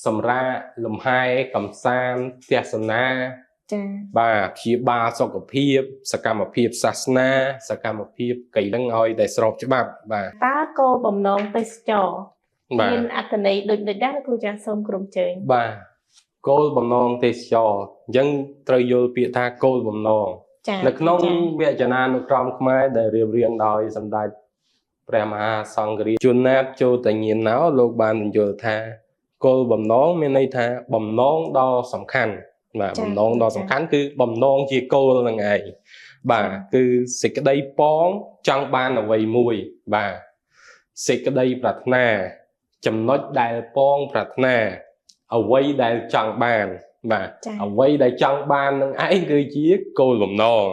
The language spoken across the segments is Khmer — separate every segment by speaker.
Speaker 1: សម្រាកលំហែកំសាន្តទស្សនា
Speaker 2: ចា៎
Speaker 1: បាទព្យាបាលសុខភាព សកម្មភាពសាសនា សកម្មភាពកីឡឹងឲ្យតែស្របច្បាប់បាទ
Speaker 2: តើគោលបំណងទេសចរ
Speaker 1: បាទ
Speaker 2: មានអត្ថន័យដូចនេះដែរគ្រូចាសូមក្រុមជើញ
Speaker 1: បាទគោលបំណងទេសចរអញ្ចឹងត្រូវយល់ពាក្យថាគោលបំណង
Speaker 2: ចា៎
Speaker 1: នៅក្នុង
Speaker 2: ចា៎
Speaker 1: វចនានុក្រមខ្មែរដែលរៀបរៀងដោយសម្ដេចព្រះមហាសង្ឃរាជជួនណាតចូលតញាណណោលោកបានបញ្យល់ថាគោលបំណងមានន័យថាបំណងដ៏សំខាន់បាទ
Speaker 2: ចា៎
Speaker 1: បំណងដ៏
Speaker 2: ចា៎
Speaker 1: សំខាន់គឺបំណងជាគោលហ្នឹងឯងបាទគឺសេចក្តីប៉ងចង់បានអ្វីមួយបាទសេចក្តីប្រាថ្នាចំណុចដែលប៉ងប្រាថ្នាអ្វីដែលចង់បានបាទ
Speaker 2: ចា៎
Speaker 1: អ្វីដែលចង់បាននឹងឯងគឺជាគោលបំណង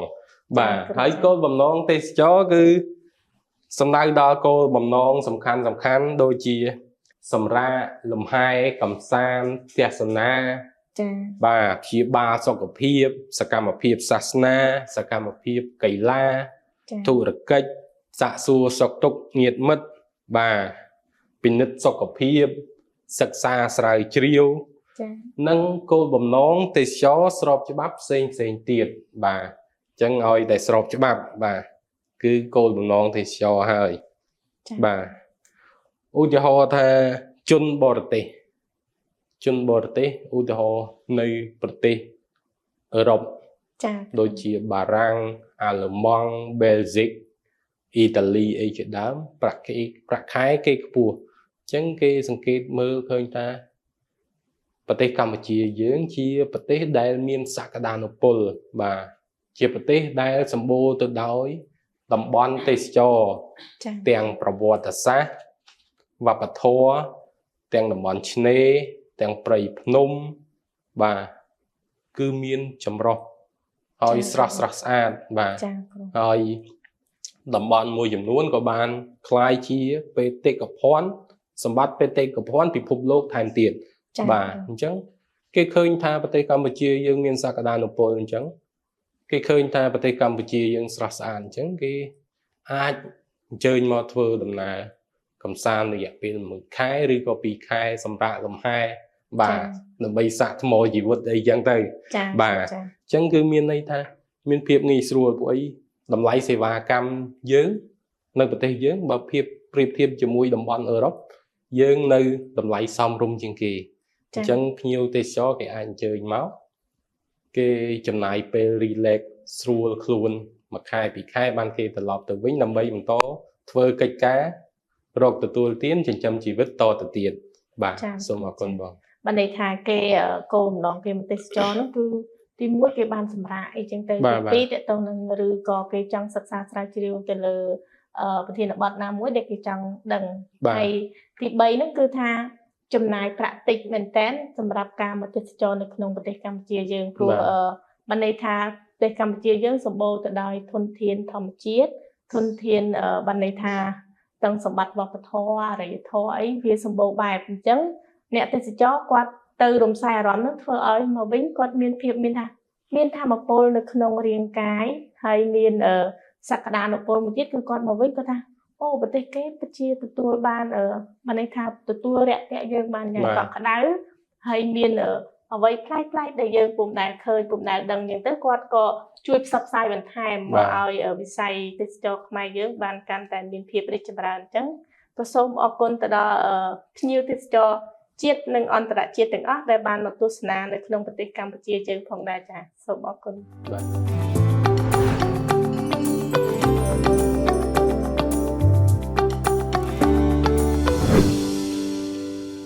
Speaker 1: បាទ
Speaker 2: ចា៎
Speaker 1: ហើយគោលបំណងទេសចរគឺសំដៅដល់គោលបំណងសំខាន់សំខាន់ដូចជា សម្រាកលំហែកំសាន្តទស្សនា
Speaker 2: ចា៎
Speaker 1: បាទព្យាបាលសុខភាព សកម្មភាពសាសនា សកម្មភាពកីឡា
Speaker 2: ចា៎
Speaker 1: ធុរកិច្ចសាកសួរសុខទុក្ខញាតិមិត្តបាទពិនិត្យសុខភាពសិក្សាស្រាវជ្រាវ
Speaker 2: ចា៎
Speaker 1: និងគោលបំណងទេសចរស្របច្បាប់ផ្សេងផ្សេងទៀតបាទអញ្ចឹងឲ្យតែស្របច្បាប់បាទគឺគោលបំណងទេសចរហើយ
Speaker 2: ចា៎
Speaker 1: បាទឧទាហរណ៍ថាជនបរទេសជនបរទេសឧទាហរណ៍នៅប្រទេសអឺរ៉ុប
Speaker 2: ចា៎
Speaker 1: ដូចជាបារាំងអាល្លឺម៉ង់បែលហ្សិកអ៊ីតាលីអីជាដើមប្រាក់គេប្រាក់ខែគេខ្ពស់អញ្ចឹងគេសង្កេតមើលឃើញថាប្រទេសកម្ពុជាយើងជាប្រទេសដែលមានសក្តានុពលបាទជាប្រទេសដែលសម្បូរទៅដោយតំបន់ទេសចរ
Speaker 2: ចា៎
Speaker 1: ទាំងប្រវត្តិសាស្ត្រវប្បធម៌ទាំងតំបន់ឆ្នេរទាំងព្រៃភ្នំបាទគឺមានចម្រុះហើយស្រស់ស្រស់ស្អាតបាទ
Speaker 2: ចា៎គ្រូ
Speaker 1: ហើយតំបន់មួយចំនួនក៏បានក្លាយជាបេតិកភណ្ឌសម្បត្តិបេតិកភណ្ឌពិភពលោកថែមទៀត
Speaker 2: ចា៎
Speaker 1: បាទអញ្ចឹងគេឃើញថាប្រទេសកម្ពុជាយើងមានសក្តានុពលអញ្ចឹងគេឃើញថាប្រទេសកម្ពុជាយើងស្រស់ស្អាតអញ្ចឹងគេអាចអញ្ជើញមកធ្វើដំណើរកម្សាន្តរយៈពេល1ខែឬក៏2ខែសម្រាប់លំហែបាទដើម្បីសាកថ្មជីវិតអីចឹងទៅ
Speaker 2: ចា៎
Speaker 1: បាទ
Speaker 2: ចា៎
Speaker 1: អញ្ចឹងគឺមានន័យថាមានភាពងាយស្រួលពួកអីតម្លៃសេវាកម្មយើងនៅប្រទេសយើងបើភាពប្រៀបធៀបជាមួយតំបន់អឺរ៉ុបយើងនៅតម្លៃសមរម្យជាងគេអ
Speaker 2: ចា៎
Speaker 1: ញ្ចឹងភ្ញៀវទេសចរគេអាចអញ្ជើញមកគេចំណាយពេល relax ស្រួលខ្លួនមួយខែពីរខែបានគេត្រឡប់ទៅវិញដើម្បីបន្តធ្វើកិច្ចការរកទទួលទានចិញ្ចឹមជីវិតតទៅទៀតបាទ
Speaker 2: ចា៎
Speaker 1: សូមអរគុណបង
Speaker 2: បានន័យថាគេគោលបំណងគេមកទេសចរហ្នឹងគឺទីមួយគេបានសម្រាកអីចឹងទៅ
Speaker 1: បាទ
Speaker 2: ទីពីរតទៅនឹងឬក៏គេចង់សិក្សាស្រាវជ្រាវទៅលើប្រធានបទណាមួយដែលគេចង់ដឹង
Speaker 1: បាទ
Speaker 2: ហើយទី3ហ្នឹងគឺថាចំណាយប្រាក់តិចមែនតើសម្រាប់ការមកទេសចរនៅក្នុងប្រទេសកម្ពុជាយើងព្រោះបានន័យថាប្រទេសកម្ពុជាយើងសម្បូរទៅដោយធនធានធម្មជាតិធនធានបានន័យថាទាំងសម្បត្តិវប្បធម៌អរិយធម៌អីវាសម្បូរបែបអញ្ចឹងអ្នកទេសចរគាត់ទៅរំសាយអារម្មណ៍ហ្នឹងធ្វើឲ្យមកវិញគាត់មានភាពមានថាមានធម៌ពលនៅក្នុងរាងកាយហើយមានសក្តានុពលមួយទៀតគឺគាត់មកវិញគាត់ថាអូប្រទេសគេពិតជាទទួលបានបានន័យថាទទួលរាក់ទាក់យើងបានយ៉ាងកក់ក្ដៅហើយមានអ្វីប្លែកៗដែលយើងពុំដែលឃើញពុំដែលដឹងអញ្ចឹងទៅគាត់ក៏ជួយផ្សព្វផ្សាយបន្ថែមមកឲ្យវិស័យទេសចរខ្មែរយើងបានកាន់តែមានភាពរីកចម្រើនអញ្ចឹងក៏សូមអរគុណទៅដល់ភ្ញៀវទេសចរជាតិនិងអន្តរជាតិទាំងអស់ដែលបានមកទស្សនានៅក្នុងប្រទេសកម្ពុជាយើងផងដែរចា៎សូមអរគុណ
Speaker 1: បាទ